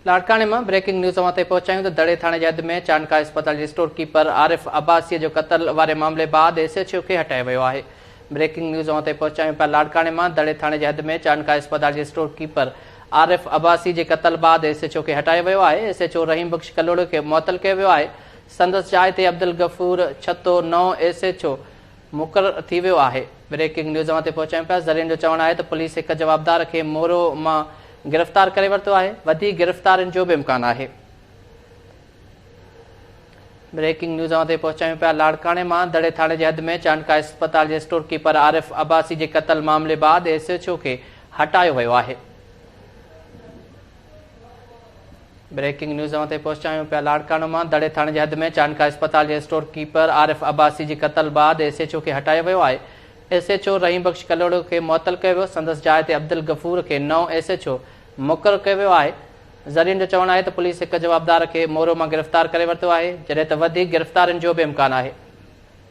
لاڙڪاڻي مان breaking news اوهان تائين پهچايون ته دڙي ٿاڻي جي حد ۾ چانڊڪا اسپتال جي اسٽور ڪيپر عارف عباسي جو قتل واري معاملي بعد ايس ايڇ او کي هٽايو ويو آهي. بريڪنگ نيوز اوهان تائين پهچايون پيا لاڙڪاڻي مان دڙي ٿاڻي جي حد ۾ چانڊڪا اسپتال جي اسٽور ڪيپر عارف عباسي جي قتل بعد ايس ايڇ او کي هٽايو ويو آهي. ايس ايڇ او رحيم بخش ڪلهوڙو کي معطل ڪيو ويو آهي. سندس جاء تي عبدالغفور ڇتو نئون ايس ايڇ او مقرر ٿي ويو آهي. بريڪنگ نيوز اوهان تي پهچايون پيا ذريعن جو چوڻ آهي ته پوليس هڪ جوابدار کي مورو مان گرفتار ڪري ورتو آهي وڌيڪ گرفتارين جو به امڪان آهي. بريڪنگ نيوز اوهان تي پهچايون پيا لاڙڪاڻي مان دڙي ٿاڻي جي حد ۾ چانڊڪا اسپتال جي اسٽور ڪيپر عارف عباسي جي قتل معاملي بعد ايس ايڇ او کي هٽايو ويو آهي. بريڪنگ نيوز اوهان تائين پهچايون پيا لاڙڪاڻو مان دڙي ٿاڻي جي حد ۾ چانڊڪا اسپتال جي اسٽور ڪيپر عارف عباسي جي قتل بعد ايس ايڇ او کي هٽايو ويو آهي S H O Rahim Bakhsh Kalhoro کي معطل ڪيو ويو سندس جاء تي عبدالغفور کي نئون ايس ايڇ او مقرر ڪيو ويو آهي ذريعن جو چوڻ آهي ته پوليس هڪ جوابدار کي مورو مان گرفتار ڪري ورتو آهي جڏهن ته وڌيڪ گرفتارين جو به امڪان آهي.